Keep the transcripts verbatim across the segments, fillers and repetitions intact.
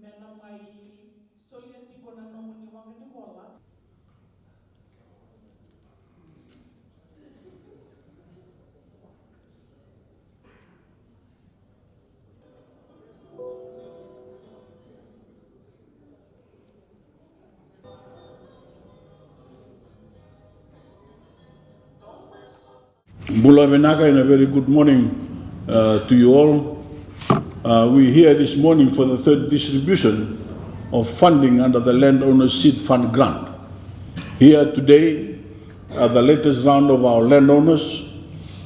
Ena mai solia tiko na nomuni vakanivola. Bula vinaka and a very good morning, uh, to you all. Uh, we here this morning for the third distribution of funding under the Landowners Seed Fund grant. Here today are the latest round of our landowners,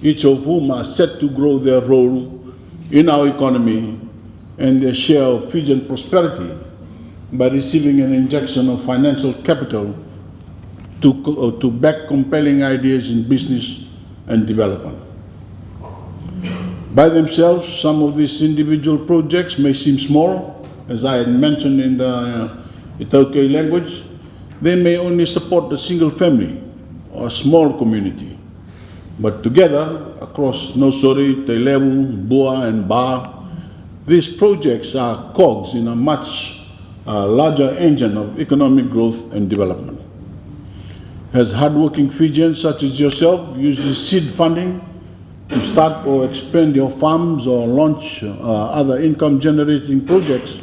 each of whom are set to grow their role in our economy and their share of Fijian prosperity by receiving an injection of financial capital to co-, uh, to back compelling ideas in business and development. By themselves, some of these individual projects may seem small, as I had mentioned in the, uh, iTaukei language. They may only support a single family or a small community. But together, across Nausori, Tailevu, Bua, and Ba, these projects are cogs in a much, uh, larger engine of economic growth and development. As hardworking Fijians such as yourself uses seed funding to start or expand your farms or launch, uh, other income-generating projects,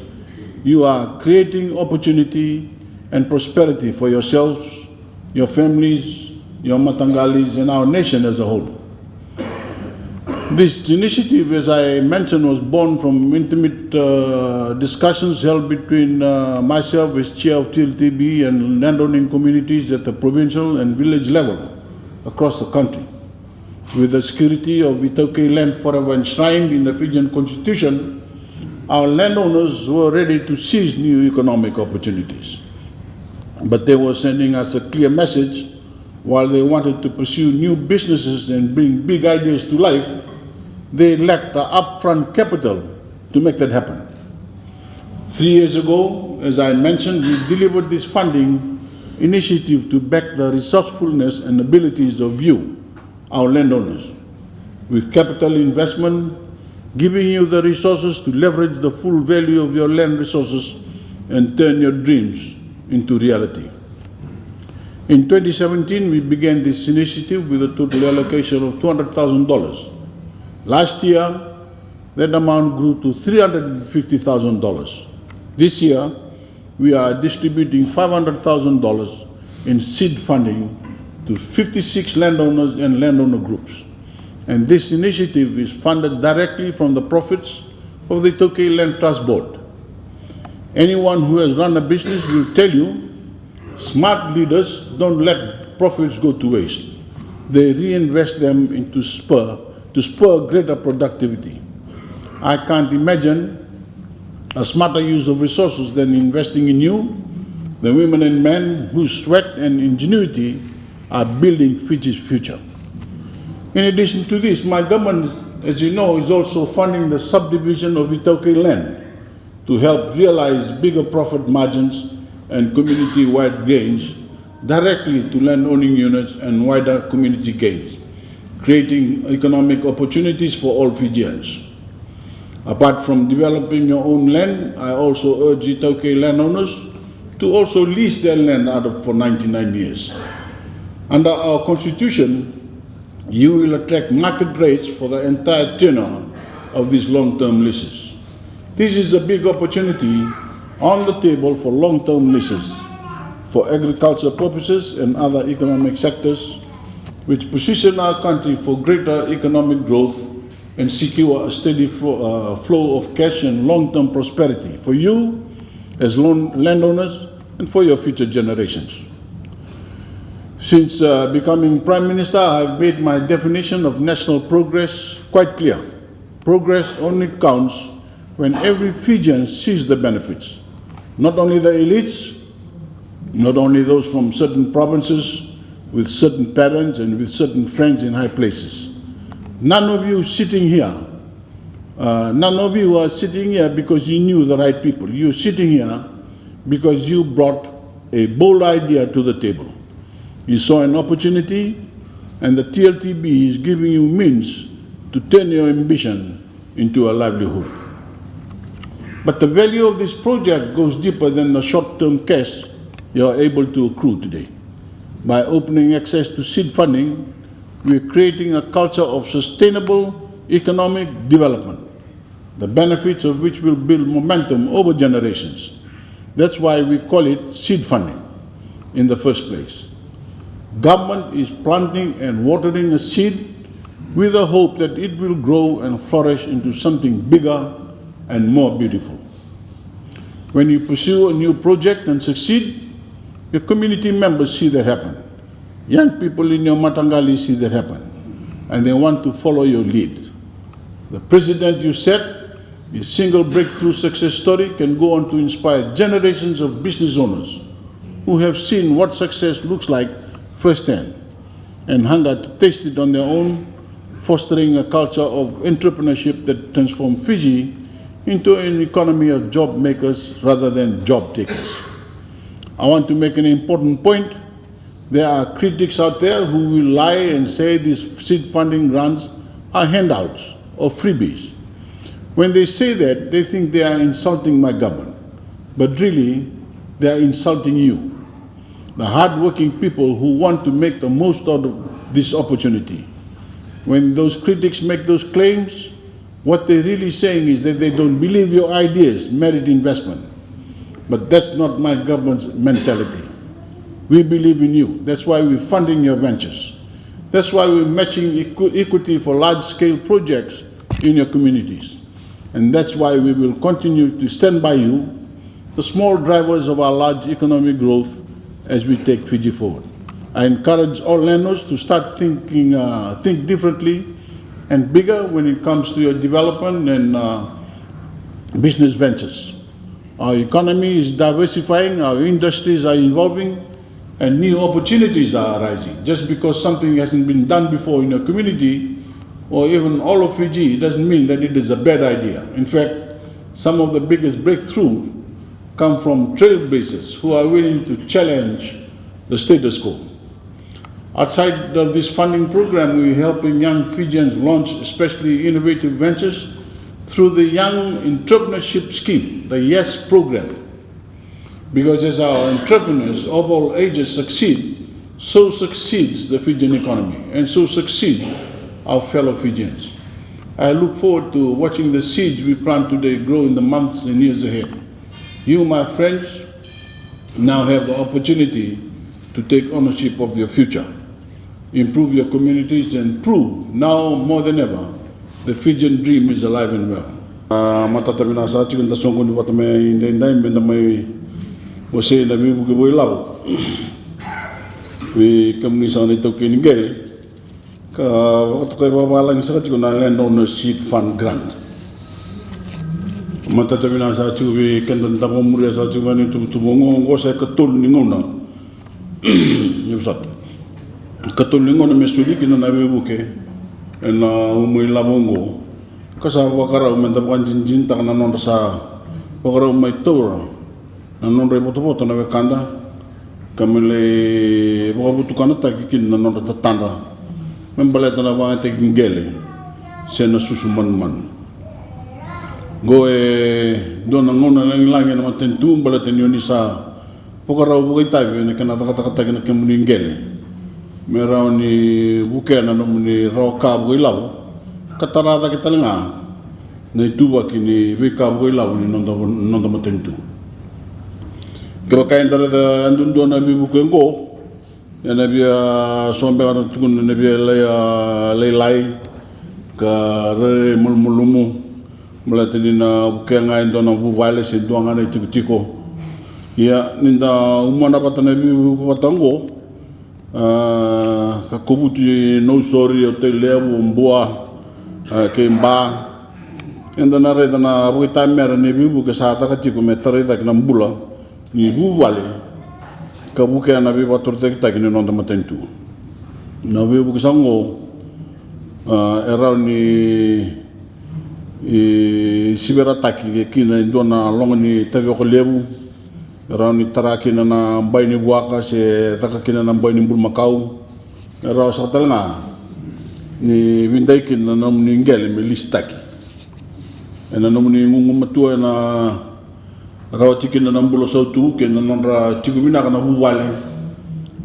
you are creating opportunity and prosperity for yourselves, your families, your mataqalis, and our nation as a whole. This initiative, as I mentioned, was born from intimate, uh, discussions held between, uh, myself as chair of T L T B and landowning communities at the provincial and village level across the country. With the security of iTaukei land forever enshrined in the Fijian Constitution, our landowners were ready to seize new economic opportunities. But they were sending us a clear message: while they wanted to pursue new businesses and bring big ideas to life, they lacked the upfront capital to make that happen. Three years ago, as I mentioned, we delivered this funding initiative to back the resourcefulness and abilities of you, our landowners, with capital investment, giving you the resources to leverage the full value of your land resources and turn your dreams into reality. In twenty seventeen, we began this initiative with a total allocation of two hundred thousand dollars. Last year, that amount grew to three hundred and fifty thousand dollars. This year, we are distributing five hundred thousand dollars in seed funding to fifty-six landowners and landowner groups. And this initiative is funded directly from the profits of the iTaukei Land Trust Board. Anyone who has run a business will tell you, smart leaders don't let profits go to waste. They reinvest them into spur, to spur greater productivity. I can't imagine a smarter use of resources than investing in you, the women and men whose sweat and ingenuity are building Fiji's future. In addition to this, my government, as you know, is also funding the subdivision of iTaukei land to help realize bigger profit margins and community-wide gains directly to land-owning units and wider community gains, creating economic opportunities for all Fijians. Apart from developing your own land, I also urge iTaukei landowners to also lease their land out of, for ninety-nine years. Under our constitution, you will attract market rates for the entire tenure of these long-term leases. This is a big opportunity on the table for long-term leases for agriculture purposes and other economic sectors, which position our country for greater economic growth and secure a steady flo-, uh, flow of cash and long-term prosperity for you as loan-, landowners and for your future generations. Since, uh, becoming Prime Minister, I have made my definition of national progress quite clear. Progress only counts when every Fijian sees the benefits. Not only the elites, not only those from certain provinces with certain parents and with certain friends in high places. None of you sitting here, uh, none of you are sitting here because you knew the right people. You're sitting here because you brought a bold idea to the table. You saw an opportunity, and the T L T B is giving you means to turn your ambition into a livelihood. But the value of this project goes deeper than the short-term cash you are able to accrue today. By opening access to seed funding, we are creating a culture of sustainable economic development, the benefits of which will build momentum over generations. That's why we call it seed funding in the first place. Government is planting and watering a seed with the hope that it will grow and flourish into something bigger and more beautiful. When you pursue a new project and succeed, your community members see that happen. Young people in your mataqali see that happen, and they want to follow your lead. The precedent you set, your single breakthrough success story, can go on to inspire generations of business owners who have seen what success looks like firsthand and hunger to taste it on their own, fostering a culture of entrepreneurship that transforms Fiji into an economy of job makers rather than job takers. I want to make an important point. There are critics out there who will lie and say these seed funding grants are handouts or freebies. When they say that, they think they are insulting my government, but really, they are insulting you, the hardworking people who want to make the most out of this opportunity. When those critics make those claims, what they're really saying is that they don't believe your ideas merit investment. But that's not my government's mentality. We believe in you. That's why we're funding your ventures. That's why we're matching equi-, equity for large-scale projects in your communities. And that's why we will continue to stand by you, the small drivers of our large economic growth, as we take Fiji forward. I encourage all landlords to start thinking, uh, think differently and bigger when it comes to your development and, uh, business ventures. Our economy is diversifying, our industries are evolving, and new opportunities are arising. Just because something hasn't been done before in your community or even all of Fiji doesn't mean that it is a bad idea. In fact, some of the biggest breakthroughs come from trailblazers who are willing to challenge the status quo. Outside of this funding program, we're helping young Fijians launch especially innovative ventures through the Young Entrepreneurship Scheme, the YES program. Because as our entrepreneurs of all ages succeed, so succeeds the Fijian economy, and so succeed our fellow Fijians. I look forward to watching the seeds we plant today grow in the months and years ahead. You, my friends, now have the opportunity to take ownership of your future, improve your communities, and prove now more than ever the Fijian dream is alive and well. A, matata vinaka saka tiko ni da soqoni vata mai edaidai me da mai wasei na veivuke vakailavo vei kemuni saka na itaukei ni qele ka vakatokai vakavalagi saka tiko na Landowner Seed Fund Grant. Matata vinaka saka tiko vei keda da vakamuria saka tiko mai na ituvatuva oqo, oqo sa ikatolu ni gauna. Ni vosota. Ikatolu ni gauna me soli kina na veivuke ena uma ilavo oqo. Ka sa vakarau me da vakadinadinataka na nodra sa vakarau mai taura na nodra ivotavota na wekada, ka me lai vakavotukanataki kina na nodra tatadra me baleta na vakayagataki qele se na susu manumanu. Oqo e dua na gauna lagilagi ena matanitu baleta ni oni sa vakarau vakaitavi ena kena cakacakataki na kemuni qele me rawa ni vukea na nomuni rawa ka vakailavo ka tara cake tale ga na ituvaki ni veika vakailavo ni noda, noda matanitu. Kevaka eda raica yadudua na veivuke oqo, ena via so beka na tukuna ena via lai, a, lailai ka rairai malumalumu baleta ni na vukea ga e dua na vuvale se dua ga na itikotiko. Ia ni da umana vata na veivuke vata oqo, a, ka kovuti Nausori, o Tailevu, o Bua, a, kei Ba, eda na raica na vakaitamera ni veivuke sa caka tiko me tarai cake na bula ni vuvale ka vukea na veivakatorocaketaki ni noda matanitu. Na veivuke sa oqo, a, e rawa ni, e, siverataki kina e dua na loga ni tavioka levu, e rawa ni tara kina na bai ni vuaka se caka kina na bai ni bulumakau. E rawa saka tale ga ni vidai kina na nomuni qele me lisitaki ena nomuni gugumatua ena Rawati kina na bula sautu kei na nodra tiko vinaka na vuvale,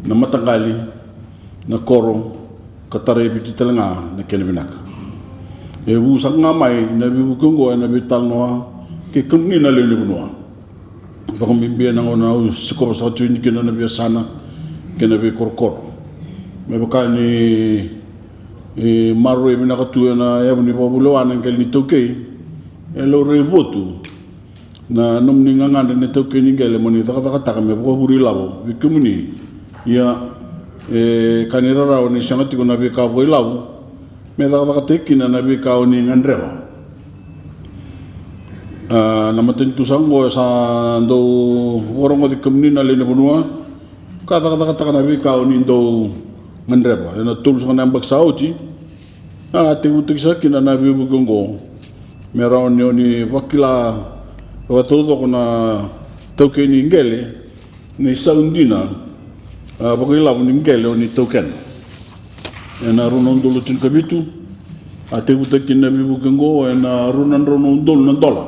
na mataqali, na koro, ka tara e Viti tale ga na kena vinaka. E vu saka ga mai na veivuke oqo ena veitalanoa kei kemuni na lewe ni vanua. Vakabibi ena gauna au sikova saka tiko kina na veiyasana kei na veikorokoro. Me vaka ni e maroroi vinaka tu ena yavu ni vakavulewa na qele ni taukei, e laurai votu na nomuni gagadre na taukei ni qele mo ni cakacakataka me vakavure ilavo vei kemuni. Ia, e ka ni rarawa ni sega tiko na veika vakailavo me cakacakataki kina na veika o ni gadreva. A, na matanitu saka oqo e sa dau vakarogoci kemuni na lewe ni vanua ka cakacakataka na veika o ni dau gadreva ena tolu saka na yabaki sa oti. A tekivutaki saka kina na veivuke oqo me rawa ni o ni vakila vakataucoko na taukei ni qele, na isau dina, a, vakailavo ni qele o ni taukena. Ena rua na udolu tinikavitu, a tekivutaki kina na veivuke oqo ena rua na drau na udolu na dola.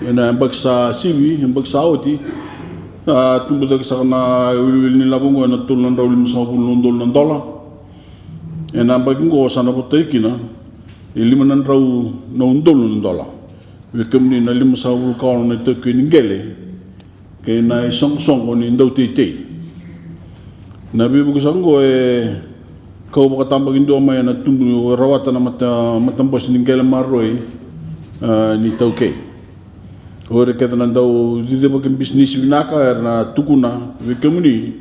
Ena yabaki sa sivi, yabaki sa oti, a tubu cake saka na wiliwili ni lavo oqo ena tolu na drau limasagavulu na udolu na dola. Ena yabaki oqo sa na votaki kina e lima na drau na udolu na dola vei kemuni na limasagavulu ka ono na itaukei ni qele kei na isoqosoqo ni dauteitei. Na veivuke saka oqo e kau vakatabakidua mai ena tubu e rawata na mata, matabose ni qele maroroi, a, ni taukei. O ira kece na dau cicivaki bisinisi vinaka era na tukuna vei kemuni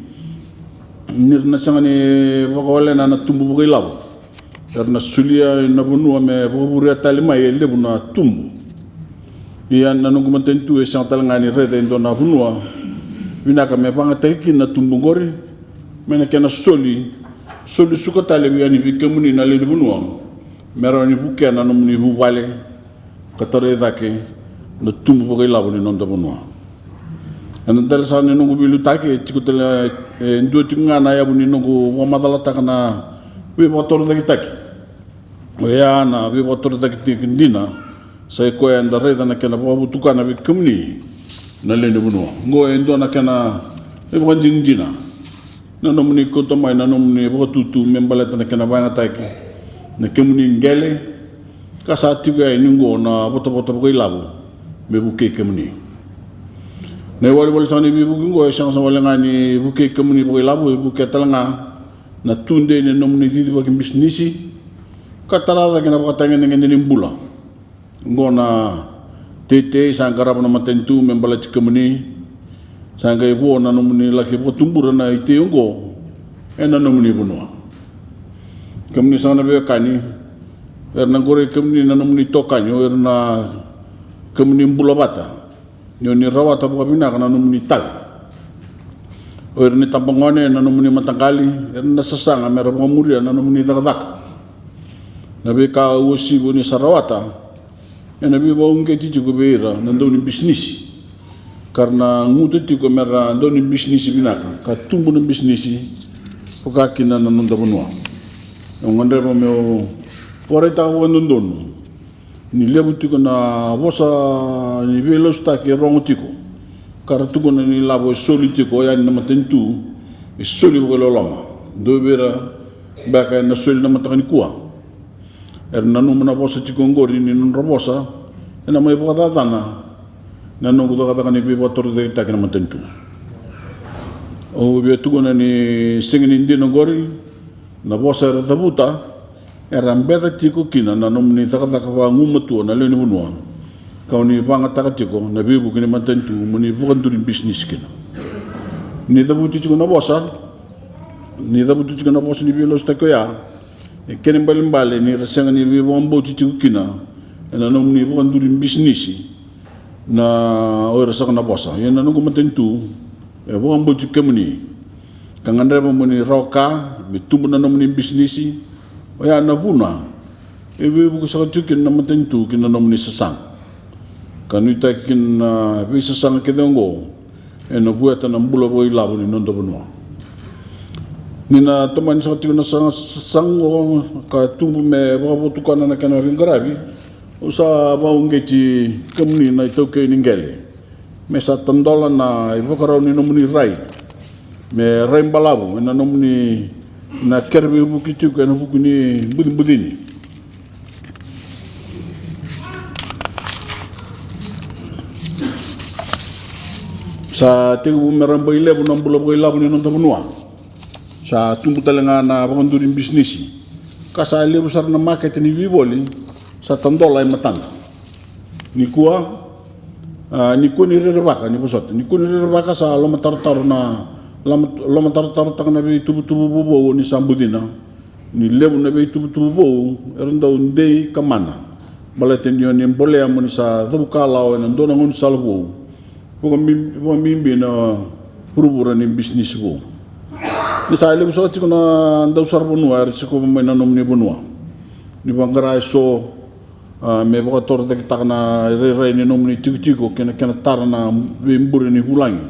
ni ra na sega ni vakawalena na tubu vakailavo. Era na solia na vanua me vakavurea tale mai e levu na tubu. Ia na noqu matanitu e sega tale ga ni raica e dua na vanua vinaka me vagataki kina na tubu oqori, me na kena soli, soli suka tale vei yani vei kemuni na lewe ni vanua, me rawa ni vukea na nomuni vuvale ka tarai cake na tubu vakailavo ni noda vanua. Ena dela saka ni noqu veiliutaki e tiko tale, e dua tiko ga na yavu ni noqu vakamacalataka na veivakatorocaketaki. Oya na veivakatorocaketaki dina sa i koya eda raica na kena vakavotukana vei kemuni na lewe ni vanua. Oqo e dua na kena ivakadinadina na nomuni kauta mai na nomuni vakatutu me baleta na kena vakayagataki na kemuni qele, ka sa tiko yani oqo na votavota vakailavo me vukei kemuni. Na iwalewale saka ni veivuke oqo e sega saka wale ga ni vukei kemuni vakailavo, e vukea tale ga na tudei ni nomuni cicivaki bisinisi ka tara cake na vakatagedegede ni bula. Oqo na teitei sa qarava na matanitu me baleti kemuni. Sa qai vo na nomuni laki vakatubura na itei oqo ena nomuni vanua. Kemuni saka na veiwekani, era na qorei kemuni na nomuni itokani, o ira na kemuni bula vata, ni o ni rawata vakavinaka na nomuni tavi. O ira na itabagone, na nomuni mataqali, era na sasaga me ra vakamuria na nomuni cakacaka. Na veika uasivi o ni sa rawata ena veivakauqeti tiko vei ira na dau ni bisinisi, ka ra na guta tiko me ra dau ni bisinisi vinaka ka tubu na bisinisi, vaka kina na noda vanua. Au gadreva meu vakaraitaka vakadodonu ni levu tiko na vosa ni veilasutaki e rogo tiko, ka ra tukuna ni lavo e soli tiko yani na matanitu, e soli vakailoloma. Dua vei ira beka ena soli na mataka nikua. Era nanuma na vosa tiko oqori ni nodra vosa ena mai vakacacana na noqu cakacaka ni veivakatorocaketaki na matanitu. Au via tukuna ni sega ni dina oqori na vosa era cavuta, era beca tiko kina na nomuni cakacaka vagumatua na lewe ni vanua, ka o ni vagataka tiko na veivuke ni matanitu mo ni vakaduri bisinisi kina. Ni cavuti tiko na vosa, ni cavuti tiko na vosa ni veilasutaki oya, e kena ibalebale ni ra sega ni veivakabauti tiko kina ena nomuni vakaduri bisinisi na o ira saka na vosa. Ia na noqu matanitu e vakabauti kemuni ka gadreva mo ni rawa ka me tubu na nomuni bisinisi. Oya na vuna e veivuke saka tiko kina na matanitu ki na nomuni sasaga, ka nuitaki kina na veisasaga kece oqo ena vueta na bula vakailavo ni noda vanua. Ni na tomani saka tiko na sasaga oqo ka tubu me vakavotukana na kena veiqaravi, au sa vakauqeti kemuni na itaukei ni qele Me sa tadola na ivakarau ni nomuni rai me rai balavu ena nomuni na kere veivuke tiko ena vuku ni bucibucini. Sa tekivu me rabailevu na bula vakailavo ni noda vanua. Sa tubu tale ga na vakaduri bisinisi ka sa levu sara na makete ni veivoli sa tadola e matada. Nikua, a, nikua ni rerevaka, ni vosota, nikua ni rerevaka sa lomatarotaro na loma, lomatarotarotaka na veituvatuva vovou ni sa bucina. Ni levu na veituvatuva vou era dau dei ka mana baleta ni o ni bolea mo ni sa cavu kalawa ena dua na gaunisala vou, vakabibi na vuravura ni bisinisi vou. Ni sa levu saka tiko na dausara vanua era sikova mai na nomuni vanua. Ni vaqara eso, a, me vakatorocaketaka na irairai ni nomuni tikotiko kei na kena tara na veibure ni vulagi.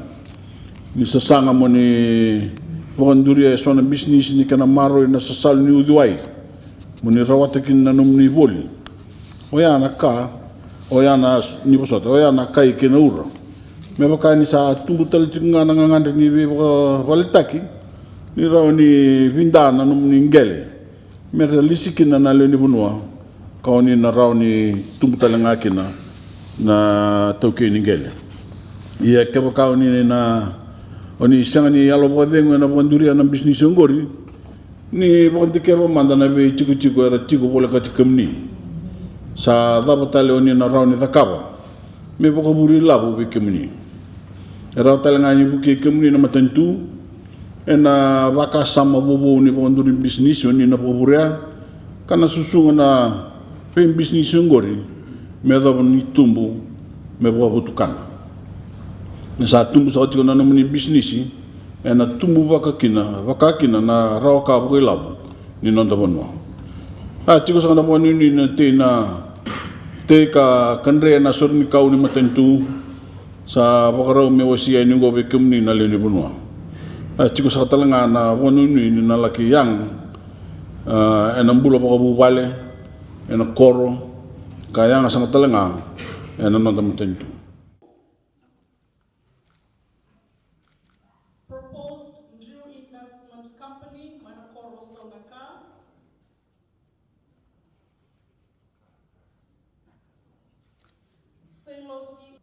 Ni sasaga mo ni vakaduria eso na bisinisi ni kena maroroi na sasalu ni uciwai mo ni rawata kina na nomuni voli. Oya na ka, oya na s-, ni vosota, oya na kai kei na ura. Me vaka ni sa tubu tale tiko ga na gagadre ni veivakavaletaki, ni rawa ni vida na nomuni qele me ra lisi kina na lewe ni vanua, ka o ni na rawa ni tubu tale ga kina na taukei ni qele. Ia kevaka o ni na, o ni sega ni yalo vakacegu ena vakaduria na bisinisi oqori, ni vakadikeva mada na veitikotiko era tiko volekati kemuni. Sa cava tale o ni na rawa ni cakava me vakavure ilavo vei kemuni? E rawa tale ga ni vukei kemuni na matanitu ena vakasama vovou ni vakaduri bisinisi o ni na vakavurea, ka na susuga na veibisinisi oqori me yacova ni tubu me vakavotukana. Ni sa tubu saka tiko na nomuni bisinisi, ena tubu vaka kina, vaka kina na rawa ka vakailavo ni noda vanua. A tiko saka na vakanuinui na tei na tei ka kadre na sore ni kau ni matanitu, sa vakarau me wasi yani oqo vei kemuni na lewe ni vanua. A tiko saka tale ga na vakanuinui ni na laki yaga, a, ena bula vakavuvale, ena koro, ka yaga saka tale ga ena noda matanitu. Proposed Drew Investment Company, mai na koro Saunaka. Sailosi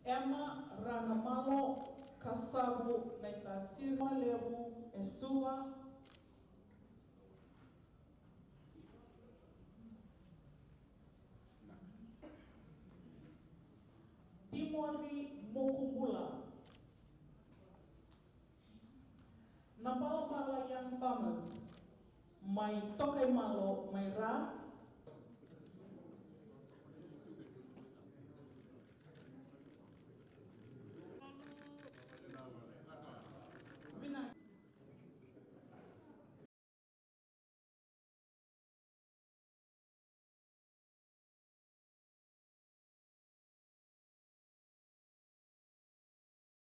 Emma Ranamalo Kasavu, Naitasiri Levu e Suva. Timothy Mokubula. Na Balabala Young Farmers, mai Tokaimalo, mai Ra.